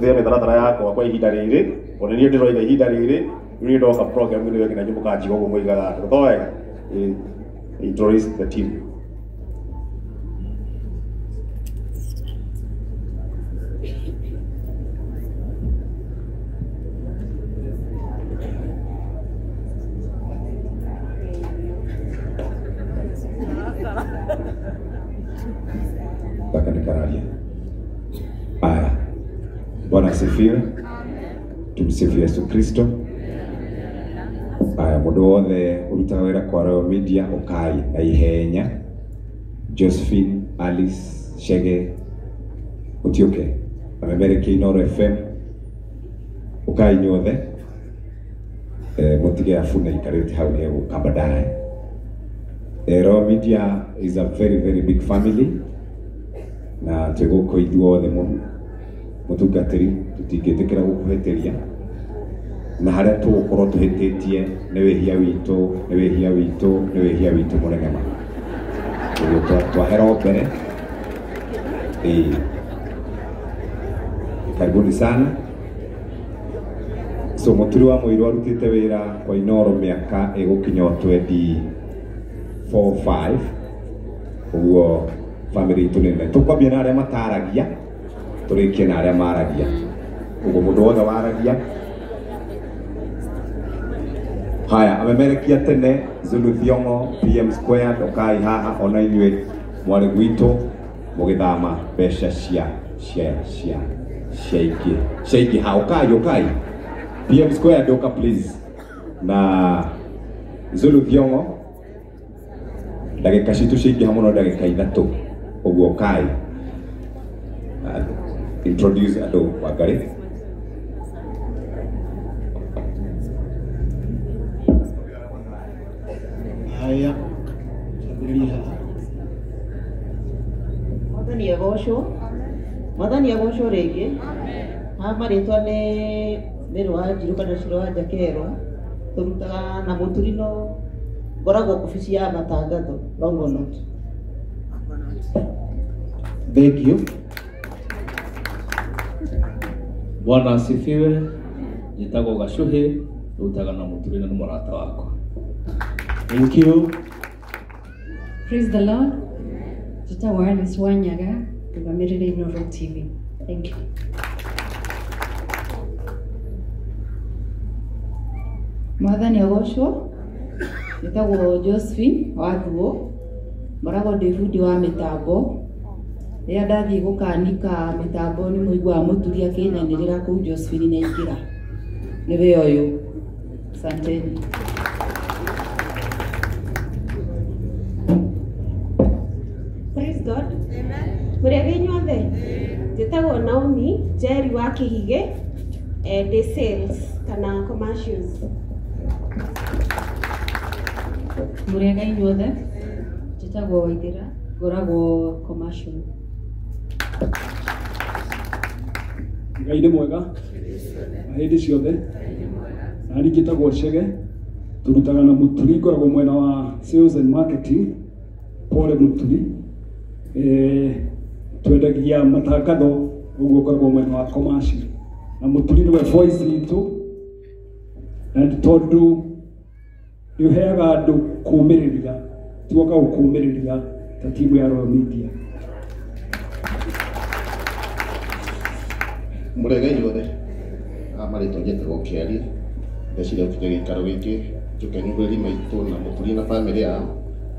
Ndĩgũthĩa mĩtaratara yakwa kwa ihinda rĩrĩ, ona niĩ ndĩroiga ihinda rĩrĩ, rĩu ndoka program ĩno ĩngĩ na inyuĩ mũkanjiga ũguo mũigaga andũ. To wega? Introduce the team. Mpaka nikararia. Aya, Bwana asifiwe. Tumsifu Yesu Kristo. Aya, mundu wothe urutaga wira kwa Royal Media ukai na ihenya. Josephine, Alice, Shege, Utiuke, amemerekia Inooro FM. Ukai inyuothe. Mutige afune ikarĩte hau nĩ egũka baadaye. Royal Media is a very very big family. Na twĩ gũkũ ithuothe mũtungatĩri tũtingĩtĩkĩra gũkũhĩtĩria na harĩa tũgũkorwo tũhĩtĩtie nĩ wĩhia witũ, nĩ wĩhia witũ, nĩ wĩhia witũ mũnene ma. Ũguo twahera mbere. Karibuni sana. So Mũturi wa Mũirũ arutĩte wĩra kwa Inooro mĩaka ĩgũkinya o 24-5. Ũguo family itũ nĩ nene. Tũkwambia na arĩa mataragia, tũrĩkie na arĩa maragia. Ũguo mũndũ wothe waragia. Haya, amemerekia tene Zulu Thiong'o, PM Square, ndokai haha ona inyuĩ mwarĩ gwitũ mũgĩthama mbeca cia cia cia cia ingĩ cia ingĩ ha ũkai ũkai PM Square ndoka please. Na Zulu Thiong'o ndagĩka citũ ciaingĩha mũno ndagĩka ithatũ ũguo ũkai. Introduce andũ Wangari. Haya, ambĩrĩria haha. Mwathani agocwo. Mwathani agocwo rĩngĩ. Haha marĩtwa nĩ Mary wa Njirũ kana Ciro wa Njakerwa. Tũrutaga na Mũturi no ngoragwo obici ya matangatho Longonot. Thank you. Bwana asifiwe. Njĩtagwo Gacuhĩ, rutaga na Mũturi na nĩ mũrata wakwa. Thank you. Praise the Lord. Njĩtagwo Alice Wanyaga, ndũgamĩrĩire Inooro TV. Thank you. Mwathani agocwo. Njĩtagwo Josephine wa Thuo, ngoragwo ndĩ bundi wa mĩtambo. Rĩrĩa ndathiĩ gũkanika mĩtambo nĩ mũiguaga Mũturi akĩnyanĩrĩra kũu Josephine nĩ aingĩra. Nĩwe ũyũ. Asanteni. Praise God. Mũrĩega inyuothe? Njĩtagwo Naomi Njeri wa Kĩhigĩ, ndĩ sales kana commercials. Mũrĩega inyuothe? Njĩtagwo Waithĩra, ngoragwo commercial. Ngai nĩ mwega na hĩndĩ ciothe. Na niĩ njĩtagwo Chege, tũrutaga na Mũturi, ngoragwo mwena wa sales and marketing. Pole Mũturi. Twendagia matangatho, ũguo ngoragwo mwena wa commercial. Na Mũturi nĩwe voice itũ, na nĩ tondũ nĩ ũheaga andũ kũũmĩrĩria, tuoka gũkũũmĩrĩria ta timu ya Royal Media. Mũrĩega inyuothe. Marĩtwa njĩtagwo Kĩaria. Ndeciria gũkinya gĩikaro gĩkĩ njũke nyumĩrĩrie maitũ na Mũturi na bamĩrĩ yao,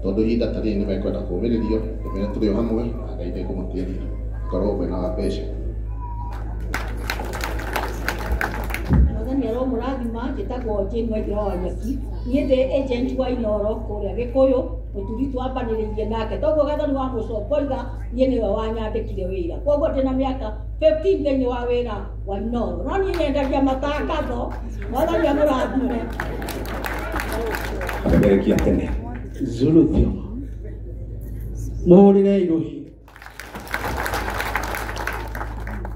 tondũ ihinda ta rĩrĩ nĩmekwenda kũũmĩrĩrio, ndĩmere tũrĩ o hamwe na Ngai nĩekũmũteithia. Ngorwo mwena wa mbeca. Mwathani aromũrathima. Njĩtagwo Jane Waithera wa Nyeki. Niĩ ndĩ agent wa Inooro kũrĩa Gĩkũyũ. Mũturi twambanĩrĩirie nake toguo Gathoni wa Mũcombo oiga niĩ nĩwe wanyandĩkire wĩra, koguo ndĩna mĩaka 15 thĩinĩ wa wĩra wa Inooro, no niĩ nyendagia matangatho. Mwathani amũrathime. Amemerekia tene. Zulu Thiong'o. Mũhũrĩre irũhi.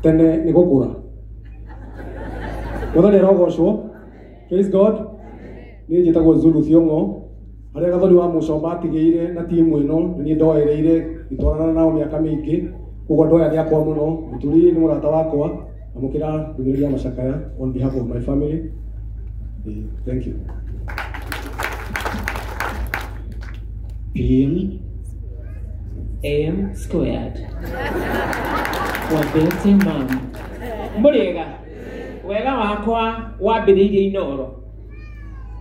Tene nĩ gũkũra. Mwathani arogocwo. Praise God. Niĩ njĩtagwo Zulu Thiong'o. Harĩa Gathoni wa Mũcomba atigĩire na timu ĩno nĩ niĩ ndoereire ngĩtwarana nao mĩaka mĩingĩ, koguo andũ aya nĩ akwa mũno. Mũturi nĩ mũrata wakwa. Amũkĩra ndũmĩrĩri ya macakaya on behalf of my family. Thank you. PM M squared. Wabete mam. Mũrĩega. Wega wakwa wambĩrĩirie Inooro.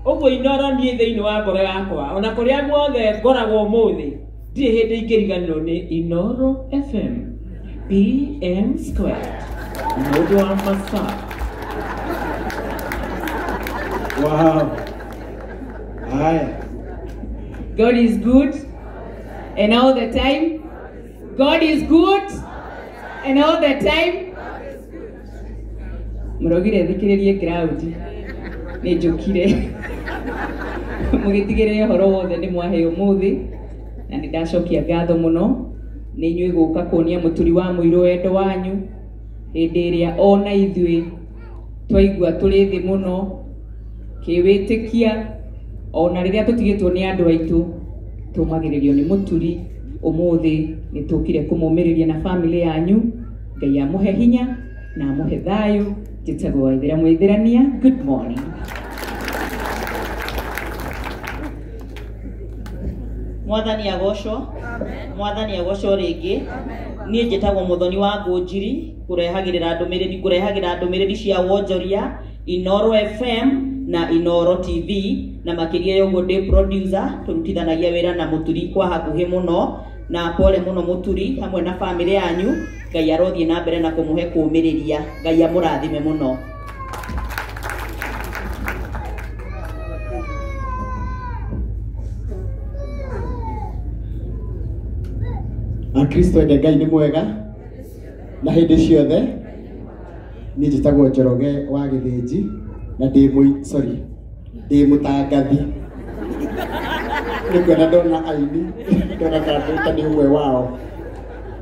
Ũguo Inooro niĩ thĩinĩ wa ngoro yakwa ona kũrĩa guothe ngoragwo ũmũthĩ ndirĩ hĩndĩ ingĩriganĩrwo nĩ Inooro FM PM squared. Mũndũ wa masaa. Wow. Haya. God is good and all the time. God is good and all the time. Mũrogire thikĩrĩrie ground nĩ njũkire mũgĩtigĩrĩre ũhoro wothe nĩ mwahe ũmũthĩ na nĩ ndacokia ngatho mũno nĩ inyuĩ gũka kuonia mũturi wa mũirũ wendo wanyu hĩndĩ ĩrĩa ona ithuĩ twaigua tũrĩ thĩ mũno kĩwĩtĩkia ona rĩrĩa tũtigĩtwo nĩ andũ aitũ tũmagĩrĩrio nĩ mũturi ũmũthĩ nĩ tũkire kũmũmĩrĩria na family yanyu. Ngai amũhe hinya na amũhe thayũ. Njĩtagwo Waithĩra Mwĩthĩrania. Good morning. Mwathani agocwo. Mwathani agocwo rĩngĩ. Niĩ njĩtagwo Mũthoni wa Ngũnjiri, kũrehagĩrĩra ndũmĩrĩri cia wonjoria Inooro FM na Inooro TV, na makĩria ya ũguo ndĩ producer, tũrutithanagia wĩra na mũturi kwa hakuhĩ mũno, na pole mũno mũturi hamwe na family yanyu. Ngai arothiĩ na mbere na kũmũhe kũũmĩrĩria. Ngai amũrathime mũno. Akristo ende Ngai nĩ mwega na hĩndĩ ciothe. Niĩ njĩtagwo Njoroge wa Gĩthĩnji na ndĩ mũtangathi. Nĩ kuona ndona aini ndona ta nĩ ũmwe wao.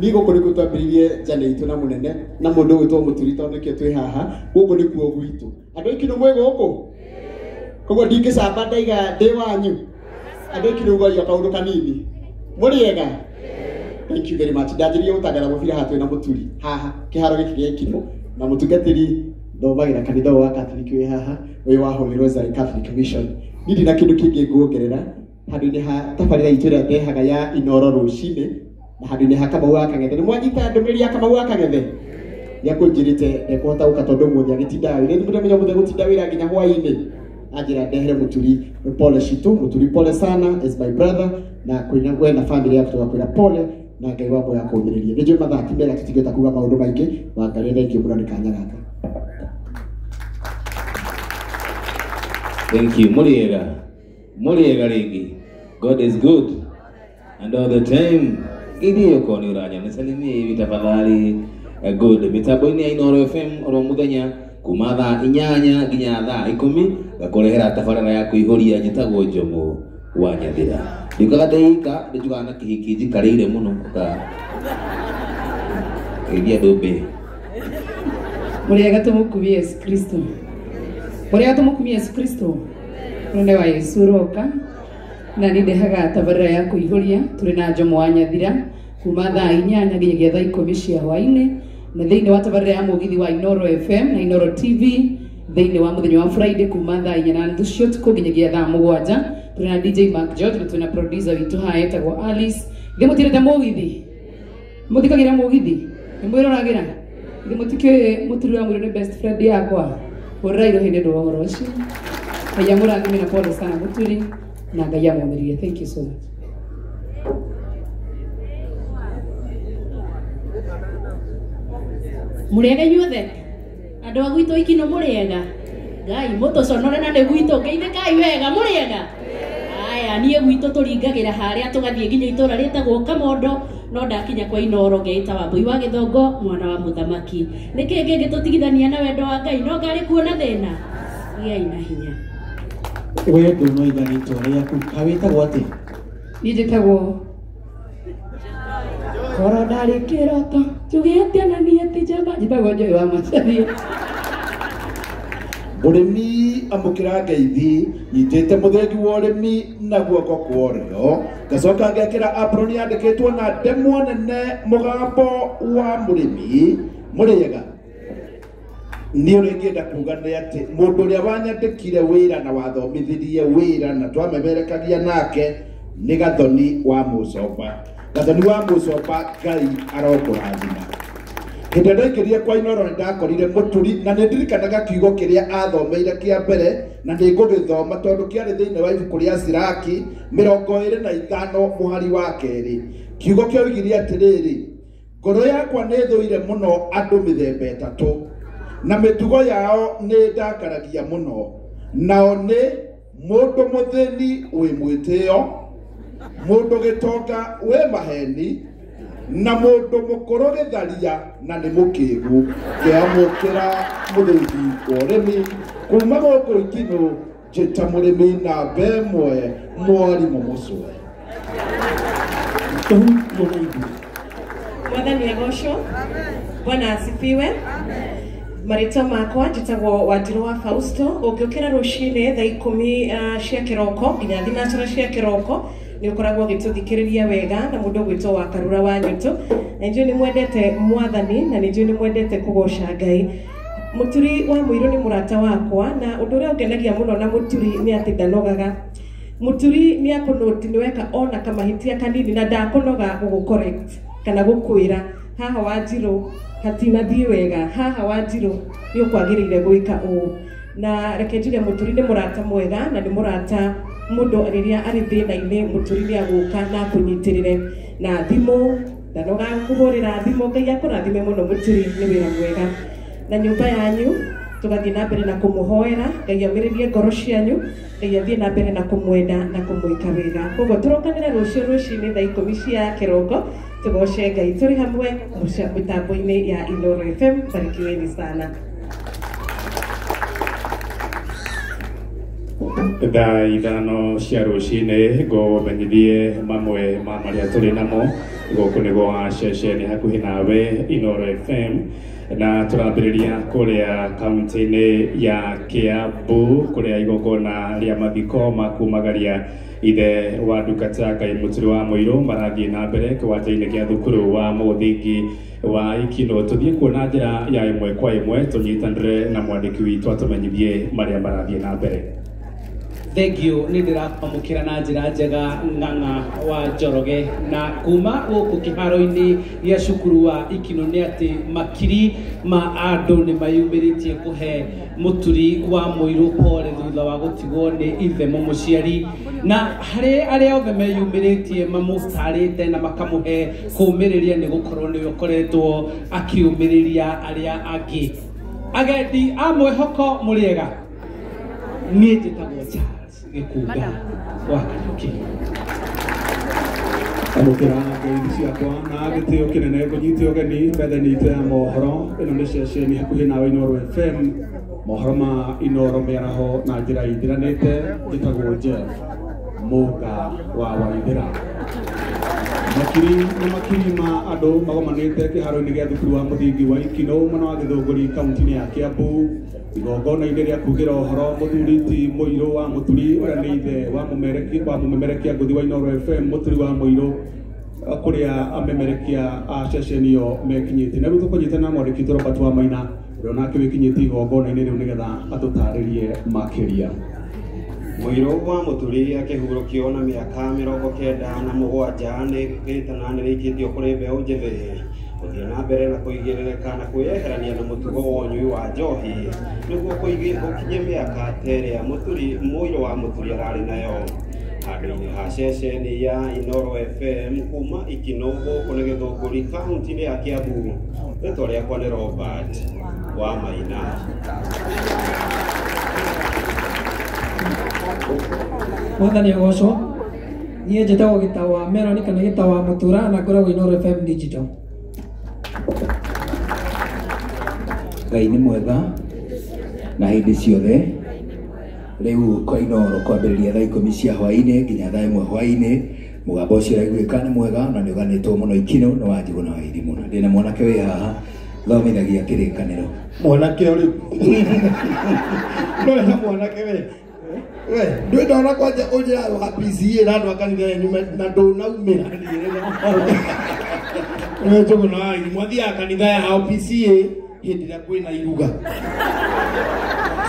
Niĩ gũkũ nĩkuo twambĩrĩirie njane itũ na mũnene na mũndũ ũgwĩtwo Mũturi tondũ nĩkĩo twĩ haha. Gũkũ nĩkuo gwitũ. Andũ aingĩ nĩ mwĩ gũkũ, koguo ndingĩcamba ndaiga ndĩ wanyu. Andũ aingĩ nĩ ũgwaria kaũndũ kanini. Mũrĩega? Thank you very much. Ndanjĩrĩirie gũtangatha mũbira haha twĩ na Mũturi haha kĩharo gĩkĩ gĩa Ikinũ, na mũtungatĩri thomagĩra kanitha ũyũ wa Catholic wĩ haha, ũyũ wa Holy Rosary Catholic Mission. Niĩ ndina kĩndũ kĩngĩ nguongerera handũ-inĩ ha tabarĩra itũ ĩrĩa ndehaga ya Inooro rũcinĩ na handũ-inĩ ha Kamau wa Kang'ethe. Nĩ mwanyita ndũmĩrĩri ya Kamau wa Kang'ethe? Nĩakũnjĩrĩte ndekũhota gũka tondũ ũmũthĩ agĩtindaga wĩra. Nĩ mũramenya ũmũthĩ gũtinda wĩra nginya hwaĩ-inĩ. Anjĩra ndehere Mũturi pole citũ. Mũturi pole sana is my brother, na kwĩna we na family yaku tũgakwĩra pole na Ngai wa muoyo akũũmĩrĩrie. Nĩ njũĩ mathaa ti mega tũtingĩhota kuga maũndũ maingĩ. Wangarĩ thengiũ mũno nĩ kanya gaka. Thank you. Mũrĩega. Mũrĩega rĩngĩ. God is good and all the time. Githĩ ũkorwo nĩ ũranya nisalimie hivi tafadhali. Good. Mĩtambo-inĩ ya Inooro FM oro mũthenya kuma thaa 8 nginya thaa 10 ngakũrehera tabarĩra ya kũihũria. Njĩtagwo Njomo wa Nyathira. Ndiugaga ndĩika ndĩnjugaga na kĩhiki njikarĩire mũno ũka geithia andũ mbĩ. Mũrĩega tũmũkumie Yesu Kristo. Mũrĩega tũmũkumie Yesu Kristo. Mũnene wa Yesu ũroka na nĩ ndehaga tabarĩra ya kũihũria tũrĩ na Njomo wa Nyathira kuma thaa 8 nginyagia thaa 10 cia hwaĩ-inĩ, na thĩinĩ wa tabarĩra ya mũgithi wa Inooro FM na Inooro TV thĩinĩ wa mũthenya wa Friday kuma thaa 4:30 cia ũtukũ nginyagia thaa 7. Tũrĩ na DJ Mark George na tũrĩ na producer witũ haha etagwo Alice. Githĩ mũtirĩte mũgithi? Mũthikagĩra mũgithi? Nĩ mwĩroragĩra? Githĩ mũtikĩũĩ mũturi wa mũirũ nĩ best friend yakwa? Hũrĩrai rũhĩ nĩ ũndũ wa ũhoro ũcio. Ngai amũrathime na pole sana mũturi, na Ngai amũmĩrĩrie. Thank you so much. Mũrĩega inyuothe andũ a gwitũ Ikinũ, mũrĩega? Ngai mũtũconore na nĩ gwitũ, ngeithĩkai wega. Mũrĩega? Aya, niĩ gwitũ tũringagĩra harĩa tũgathiĩ nginya itũra rĩtagwo Kamondo, no ndakinya kwa Inooro ngeĩta Wambũi wa Gĩthongo mwana wa mũthamaki. Nĩkĩ kĩngĩtũtigithania na wendo wa Ngai? No ngarĩ kuona thĩna. Gĩai na hinya. We ndũnoiga rĩtwa rĩaku, kawĩtagwo atĩa? Niĩ njĩtagwo Koro ndarĩ kĩroto njuge atĩa na niĩ ti njamba. Njĩtagwo Joy wa Macharia. Mũrĩmi amũkĩra ngeithi nyitĩte mũthengi wa ũrĩmi na guoko kwa ũrĩo, ngacoka ngekĩra apron yandĩkĩtwo na ndemwa nene mũgambo wa mũrĩmi. Mũrĩega? Niĩ ũrĩa ingĩenda kuga nĩ atĩ mũndũ ũrĩa wanyandĩkire wĩra na wathomithirie wĩra na twamemerekagia nake nĩ Gathoni wa Mũcomba. Gathoni wa Mũcomba, Ngai arokũrathima. Hĩndĩ ĩrĩa ndaingĩrire kwa Inooro nĩ ndakorire Mũturi, na nĩ ndirikanaga kiugo kĩrĩa athomeire kĩa mbere, na nĩ ngũgĩthoma tondũ kĩarĩ thĩinĩ wa ibuku rĩa Siraki 25 mũhari wa 2. Kiugo kĩoigire atĩrĩrĩ, ngoro yakwa nĩ ĩthũire mũno andũ mĩthemba 3, na mĩtugo yao nĩ ndakaragia mũno, nao nĩ mũndũ mũthĩni wĩ mwĩtĩo, mũndũ gĩtonga wĩ maheni, na mũndũ mũkũrũ gĩtharia na nĩ mũkĩgu. Ngĩamũkĩra mũthĩgi wa ũrĩmi kuma gũkũ Ikinũ, njĩta mũrĩmi namba 1 mwarimũ Mũcwe. Mwathani agocwo. Bwana asifiwe. Marĩtwa makwa njĩtagwo Wanjirũ wa Fausto. Ũngĩũkĩra rũcinĩ thaa 10 cia kĩroko nginya 9 cia kĩroko nĩ ũkoragwo ũgĩtũthikĩrĩria wega na mũndũ ũgwĩtwo wa Karura wa Nyũtũ. Na njũĩ nĩ mwendete Mwathani na nĩ njũĩ nĩ mwendete kũgoca Ngai. Mũturi wa Mũirũ nĩ mũrata wakwa, na ũndũ ũrĩa ũngenagia mũno na Mũturi nĩ atĩ ndanogaga. Mũturi nĩ akũnũti nĩ weka ona kamahĩtia kanini na ndakũnoga gũgũ correct kana gũkwĩra haha Wanjirũ hatinathiĩ wega, haha Wanjirũ nĩ ũkwagĩrĩire gwĩka ũũ. Na reke njuge Mũturi nĩ mũrata mwega na nĩ mũrata mũndũ rĩrĩa arĩ thĩna-inĩ Mũturi nĩ agũka na akũnyitĩrĩre na thimũ, ndanoga kũhũrĩra thimũ. Ngai akũrathime mũno Mũturi, nĩ wĩra mwega. Na nyũmba yanyu tũgathiĩ na mbere na kũmũhoera Ngai amĩrĩrie ngoro cianyu, Ngai athiĩ na mbere na kũmwenda na kũmwĩka wega. Koguo tũrokanĩre rũciũ rũcinĩ thaa 10 cia kĩroko tũgoce Ngai tũrĩ hamwe mĩtambo-inĩ ya Inooro FM. Barikiweni sana. Thaa 5 cia rũcinĩ ngũmenyithie mamwe ma marĩa tũrĩ namo gũkũ nĩ gwa ceceni hakuhĩ nawe Inooro FM, na tũrambĩrĩria kũrĩa kaunti-inĩ ya Kiambu kũrĩa igongona rĩa mathiko ma kumagaria ithe wa ndungata Ngai Mũturi wa Mũirũ marathiĩ na mbere kĩwanja-inĩ gĩa thukuru wa mũthingi wa Ikinũ. Tũthiĩ kuona njĩra ya 1 kwa 1 tũnyitanĩre na mwandĩki witũ atũmenyithie marĩa marathiĩ na mbere. Thank you, nĩ ndĩrakwamũkĩra na njĩra njega Ng'ang'a wa Njoroge. Na kuma gũkũ kĩharo-inĩ gĩa cukuru wa Ikinũ nĩ atĩ makiri ma andũ nĩ mayumĩrĩtie kũhe Mũturi wa Mũirũ pole thutha wa gũtigwo nĩ ithe mũmũciari, na harĩ arĩa othe meyumĩrĩtie mamũtarĩte na makamũhe kũũmĩrĩria nĩ gũkorwo nĩwe ũkoretwo akĩũmĩrĩria arĩa angĩ. Agendi a mwĩhoko mũrĩega, niĩ njĩtagwo Charles Gĩkunga wa Kariũki. Amũkĩra ngeithi ciakwa na gĩtĩo kĩnene ngũnyite ũgeni metha-inĩ itũ ya mohoro. Ĩno nĩ ceceni hakuhĩ nawe Inooro FM, mohoro ma Inooro mĩaraho na njĩra ithiranĩte. Njĩtagwo Jeff Mũnga wa Waithĩra. Makiri na makiri ma andũ magomanĩte kĩharo-inĩ gĩa thukuru wa mũthingi wa Ikinũ mwena wa Gĩthũngũri kaunti-inĩ ya Kiambu, igongona-inĩ rĩa kugĩra ũhoro mũthuri ti Mũirũ wa Mũturi ũrĩa nĩ ithe wa mũmemerekia ngũthi wa Inooro FM Mũturi wa Mũirũ, kũrĩa amemerekia a ceceni ĩyo mekinyĩtie. Na rĩu tũkũnyitana na mwandĩki witũ Robert wa Maina ũrĩa onake wĩkinyĩtie igongona-inĩ rĩu nĩgetha atũtarĩrie makĩria. Mũirũ wa Mũturi akĩhurũkio na mĩaka 97 nĩ gĩtana nĩ rĩikĩtio kũrĩ mbeũ njĩthĩ gũthiĩ na mbere na kũigĩrĩrĩka na kwĩyeherania na mũtugo wa ũnyui wa njohi nĩguo gũkinyia mĩaka ta ĩrĩa Mũirũ wa Mũturi ararĩ nayo. Handũ-inĩ ha ceceni ya Inooro FM kuma Ikinũ gũkũ nĩ Gĩthũngũri kaunti-inĩ ya Kiambu, rĩtwa rĩakwa nĩ Robert wa Maina. Mwathani agocwo. Niĩ njĩtagwo Gĩtaũ wa Meloni kana Gĩtaũ wa Mũtura na ngoragwo Inooro FM Digital. Ngai nĩ mwega na hĩndĩ ciothe. Rĩu kwa Inooro kwambĩrĩria thaa 10 cia hwaĩ-inĩ nginya thaa 1 hwaĩ-inĩ. Mũgambo ũcio ũraiguĩka nĩ mwega na nĩ ũganĩtwo mũno Ikinũ nĩ wa Njũgũ na wa Irimũ. Na ndĩna mwanake wĩ haha thomithagia kĩrĩkanĩro. Mwanake ũrĩkũ? No mwanake we. We, ndå ndona kwanja å wa PCA na andå a kanitha yanyu na ndånaumä ra Njũgũ na wa Irimũ athiaga kanitha ya hao PCA hĩndĩ ĩrĩa kwĩna iruga.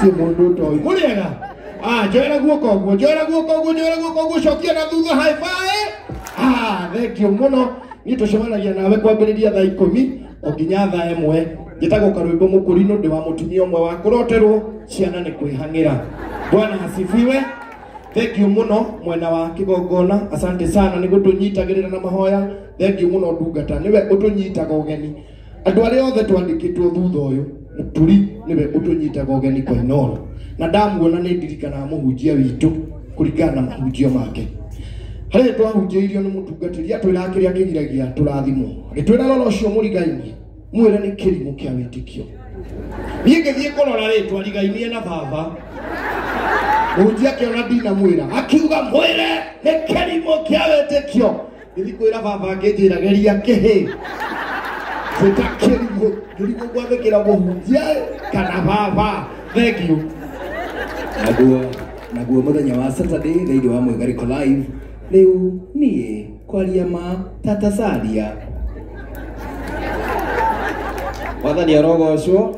Ti mũndũ ũtoĩ. Mũrĩega? Ah, njoera guoko ũguo, njoera guoko ũguo, njoera guoko ũguo, cokia na thutha, high five. Ah, thank you mũno. Niĩ tũcemanagia nawe kwambĩrĩria thaa 10 o nginya thaa 1. Njĩtagwo Karwĩmbo Mũkũrinũ, ndĩ wa mũtumia ũmwe wa kũroterwo ciana nĩ kwĩhang'ĩra. Bwana asifiwe. Thank you mũno mwena wa kĩgongona, asante sana nĩ gũtũnyitagĩrĩra na mahoya. Thank you mũno ndungata, nĩwe ũtũnyitaga ũgeni. Andũ arĩa othe twandĩkĩtwo thutha ũyũ, Mũturi nĩwe ũtũnyitaga ũgeni kwa Inooro. Na ndamuona nĩ ndirikanaga mũhunjia witũ kũringana na mahunjio make. Harĩa twahunjĩirio nĩ mũtungatĩri atwĩraga kĩrĩa kĩgiragia tũrathimwo. Agĩtwĩra rora ũcio mũrigainie, mwĩre nĩ kĩrimũ kĩa wĩtĩkio. Niĩ ngĩthiĩ kũrora rĩtwa rigainie na baba. Mũhunjia akĩona ndinamwĩra, akiuga mwĩre nĩ kĩrimũ kĩa wĩtĩkio. Ngĩthiĩ kwĩra baba akĩnjĩra geria kĩhĩ. Njĩta kĩrimũ, kĩrimũ gwathĩkĩra mũhunjia kana baba. Thank you. Naguo mũthenya wa Saturday thĩinĩ wa Mwĩgarĩko Live, rĩu niĩ kwaria ma Tata Saria. Mwathani arogocwo.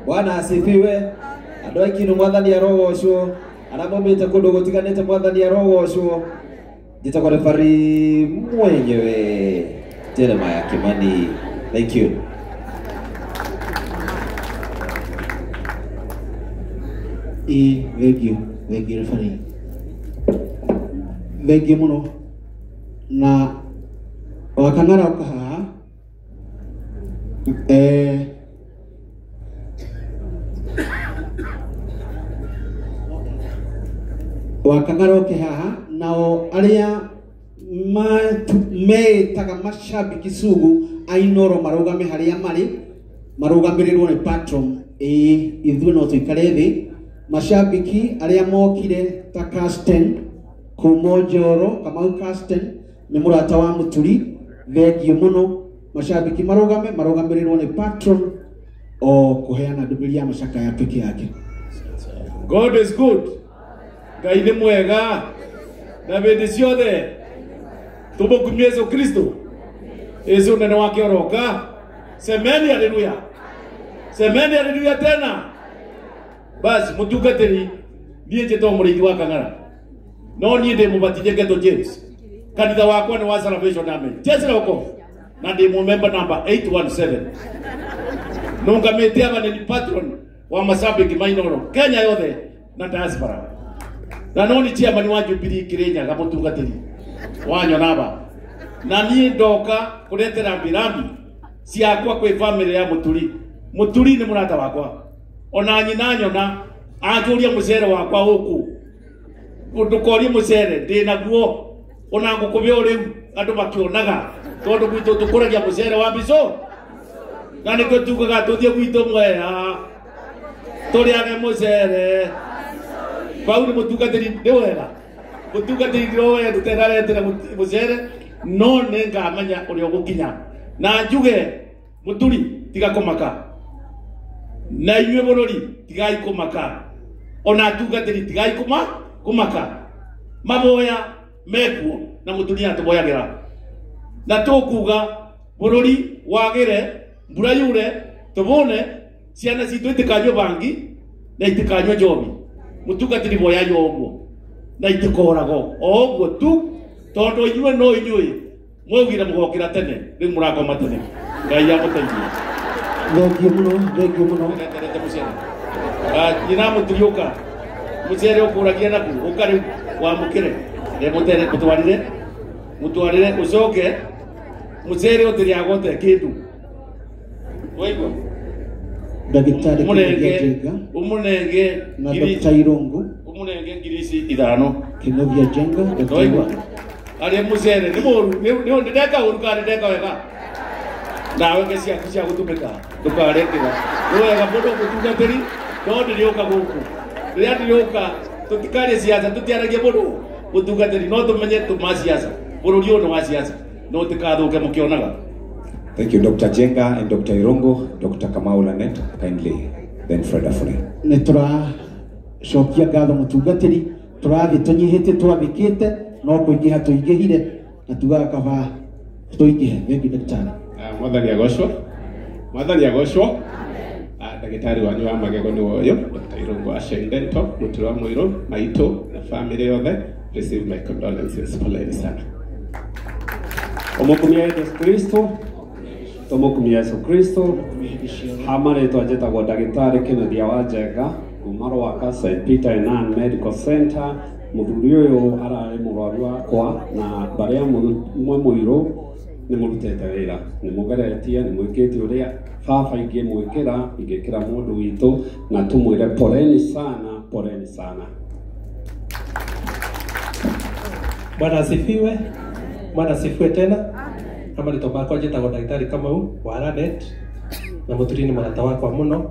Bwana asifiwe. Andũ a Ikinũ mwathani arogocwo. Arĩa maumĩte kũndũ gũtiganĩte mwathani arogocwo. Njĩtagwo referee mwenyewe Jeremiah Kimani. Thank you. Thank you, thank you referee. Thank you mũno. Na wakang'ara ũka haha. Wakang'ara ũke haha nao arĩa meĩtaga mashabiki sugu a Inooro marũgame harĩa marĩ, marũgamĩrĩrwo nĩ patron. Ithuĩ no tũikare thĩ. Mashabiki arĩa mokire ta Casten kuma Njoro, Kamau Casten nĩ mũrata wa Mũturi, thengiũ mũno. Mashabiki marũgame, marũgamĩrĩrwo nĩ patron o kũheana ndũmĩrĩri ya macakaya peke yake. God is good. Ngai nĩ mwega na hĩndĩ ciothe. Tũmũkumie Yesu Kristo. Yesu nene wake oroka. Semeni haleluya. Semeni haleluya tena. Basi mũtungatĩri, niĩ njĩtagwo Mũrĩithi wa Kang'ara. No niĩ ndĩ mũbatithie Geto James. Kanitha wakwa nĩ wa Salvation Army. Jesu roko. Na ndĩ mũmemba number 817. Nũngamĩte aba nĩ patron wa mashabiki ma Inooro Kenya yothe na diaspora. Na no nĩ chairman wa Jubilee Kirinyaga mũtungatĩri wanyona aba. Na niĩ ndoka kũretera rambirambi ciakwa kwĩ family ya Mũturi. Mũturi nĩ mũrata wakwa. Ona nyina nyona anjũria mũcere wakwa gũkũ. Ndũkorie mũcere ndĩ naguo. Ona ngũkũbĩa o rĩu andũ makĩonaga tondũ gwitũ tũkũragia mũcere wa mbico. Na nĩkĩo tugaga tũthiĩ gwitũ Mwea tũrĩage mũcere. Bau nĩ mũtungatĩri nĩ wega. Mũtungatĩri ndĩroe ndũtenaretera mũcere no nĩ ngamenya ũrĩa ũgũkinya. Na njuge Mũturi tiga kũmaka. Na inyuĩ bũrũri tigai kũmaka. Ona atungatĩri tigai kũmaka. Maboya mekuo na Mũturi atũboyagĩra. Na tũkuga bũrũri wagĩre, mbura yure, tũbũne, ciana citũ itikanyue bangi na itikanyue njobi. Mũtungatĩri boyai o ũguo na itikoragwo o ũguo tu tondũ inyuĩ no inyuĩ mwaugire mũgokĩra tene, rĩu mũrakoma tene. Ngai amũteithie. Thank you mũno, thank you mũno. Nyina Mũturi ũka. Mũcere ũkũragia naku, ũka rĩu wamũkĩre. Mũtere mũtwarire. Mũtwarire ũcoke mũcere ũtĩrĩagwo te kĩndũ. Waigua? Ndagĩtarĩ Kĩnuthia Njenga Ũmũnenge na Dr. Irungu. Ũmũnenge ngiri ici 5. Kĩnuthia Njenga, Dr. Waigua? Arĩa mũcere nĩ mũru, nĩ ndeka ũru kana ndeka wega. Nawe nge ciaku cia gũtũmĩka ndũkarekĩra. Nĩ wega mũndũ mũtungatĩri no ndĩrĩũka gũkũ. Rĩrĩa ndĩrĩũka tũtikarie ciaca, tũtiaragie mũndũ mũtungatĩri no tũmenye tũma ciaca. Bũrũri ũyũ nĩ wa ciaca no tũtikathũke mũkĩonaga. Thank you, Dr. Jenga and Dr. Irungu, Dr. Kamau Lanet, kindly, then Fred Afune. Nĩ tũracokia ngatho mũtungatĩri, tũrathiĩ tũnyihĩte twathĩkĩte no kũingĩha tũingĩhire na tugaga kaba tũingĩhe. Thank you, Dr. Mwathani agocwo. Mwathani agocwo. Ndagĩtarĩ wanyu wa magego nĩ woyo Dr. Irungu wa Shine Dental, Mũturi wa Mũirũ, maitũ na family yothe, receive my condolences. Poleni sana. Tumukumia Yesu Kristo, tumukumia Yesu Kristo. Hama rĩtwa njĩtagwo ndagĩtarĩ Kennedy wa Njenga kuma Rwaka St Peter and Ann Medical Center. Mũthuri ũyũ ararĩ mũrwaru wakwa na mbarĩ ya Mũirũ nĩ mũrutĩte wĩra, nĩ mũgeretie, nĩ mwĩkĩte ũrĩa baba ingĩmwĩkĩra, ingĩkĩra mũndũ witũ, na tũmwĩre poleni sana, poleni sana. Bwana asifiwe. Bwana asifiwe tena. Kama rĩtwa makwa njĩtagwo ndagĩtarĩ Kamau wa Lanet, na Mũturi nĩ mũrata wakwa mũno,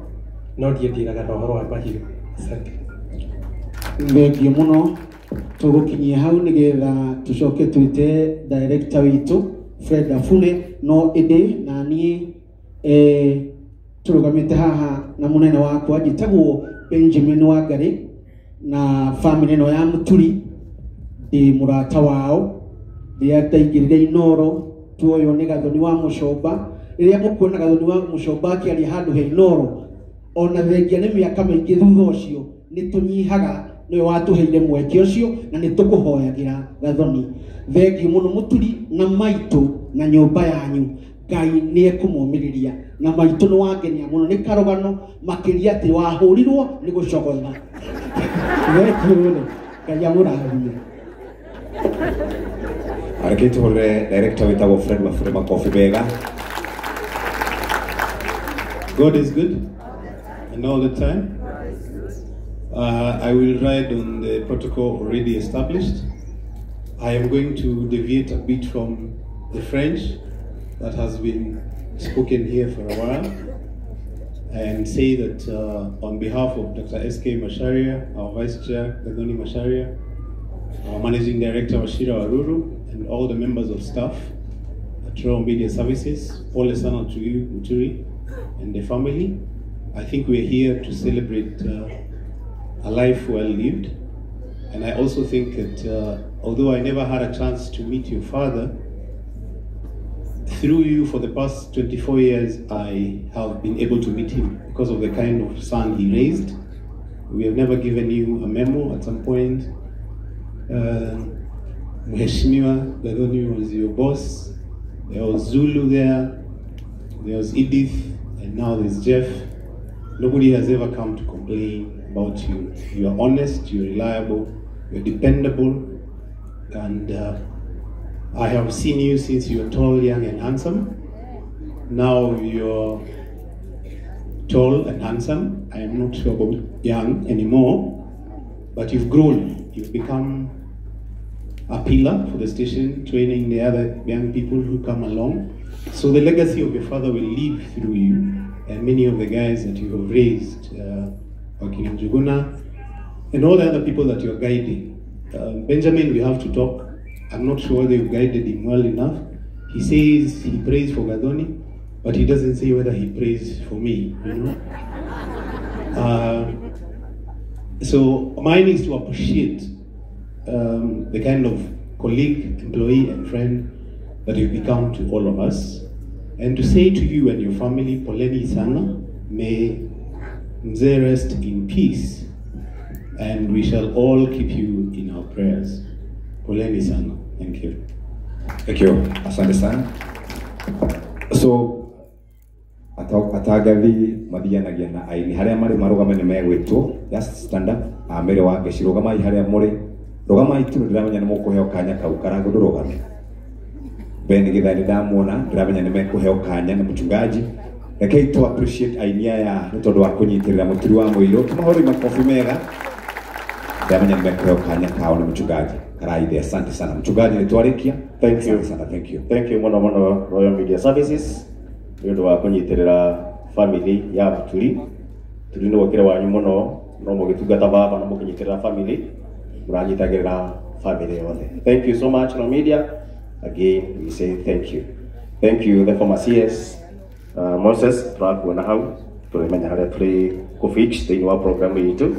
no ndiĩ ndiraga na ũhoro wa mahiũ. Asante. Thengio mũno. Tũgũkinyia hau nĩgetha tũcoke twĩte director witũ Fred Afune, no ĩndĩ na niĩ tũrũgamĩte haha na mũnene wakwa njĩtagwo Benjamin Wangari na family ĩno ya Mũturi, ndĩ mũrata wao. Rĩrĩa ndaingĩrire Inooro tuoywo nĩ Gathoni wa Mũcomba. Rĩrĩa mũkuona Gathoni wa Mũcomba akĩaria handũ he Inooro, ona thengia nĩ mĩaka mĩingĩ thutha ũcio nĩ tũnyihaga, nĩwe watũheire mweke ũcio na nĩ tũkũhoyagĩra Gathoni. Thengio mũno Mũturi na maitũ na nyũmba yanyu. Ngai nĩ ekũmũmĩrĩria na maitũ nĩ wangenia mũno nĩ karũgano makĩria atĩ wahũrirwo nĩ gũcogotha. Thengio mũno, Ngai amũrathime. Reke tũhũrĩre director wĩtagwo Fred Mafure makobi mega. God is good and all the time. I will ride on the protocol already established. I am going to deviate a bit from the French that has been spoken here for a while and say that on behalf of Dr. S.K. Macharia, our Vice Chair, Gathoni Macharia, our Managing Director, Wachira Waruru, and all the members of staff at Royal Media Services, pole sana to you, Muturi, and the family. I think we're here to celebrate a life well lived. And I also think that although I never had a chance to meet your father, through you for the past 24 years, I have been able to meet him because of the kind of son he raised. We have never given you a memo at some point. Mheshimiwa Gathoni was your boss. There was Zulu there, there was Edith, and now there's Jeff. Nobody has ever come to complain about you. You are honest, you're reliable, you're dependable, and I have seen you since you were tall, young, and handsome. Now you're tall and handsome. I am not sure about young anymore, but you've grown. You've become a pillar for the station, training the other young people who come along. So the legacy of your father will live through you, and many of the guys that you have raised, Wakina Njuguna, and all the other people that you're guiding. Benjamin, we have to talk. I'm not sure whether you guided him well enough. He says he prays for Gathoni, but he doesn't say whether he prays for me, you know? So mine is to appreciate the kind of colleague, employee, and friend that you've become to all of us, and to say to you and your family, poleni sana, may Mzee rest in peace, and we shall all keep you in our prayers. Poleni sana. Thank you. Thank you. Asante sana. So atagathi mathianagia na aini haria mari marugame ni megwitwo, just stand up. Amere wa ngeci rugamai haria muri, rugamai tu, ndiramenya ni mukuheo kanya kau karangu ndurugame. Ben Githani ndamuona, ndiramenya ni mekuheo kanya ni mchungaji. Rekei tu appreciate aini aya ni tondu wa kunyitirira Mũturi wa Mũirũ, tumahũrĩre makobi mega. Ndiramenya ni mekuheo kanya kao ni mchungaji Karaithe. Asante sana mchungaji, ni twarikia. Thank you sana. Thank you. Thank you muno muno Royal Media Services nĩ ũndũ wa kũnyitĩrĩra family ya Mũturi. Turi nĩ wokire wanyu mũno, no mũgĩtungata baba na mũkĩnyitĩrĩra family, mũranyitagĩrĩra family yothe. Thank you so much Royal Media. Again we say thank you. Thank you the former CS Moses, tũrakuona hau, tũrĩmenya harĩa tũrĩ kũfix thĩinĩ wa program itũ.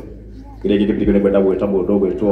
Kĩrĩa gĩkĩ nĩ kwenda gwĩta mũndũ ũgwĩtwo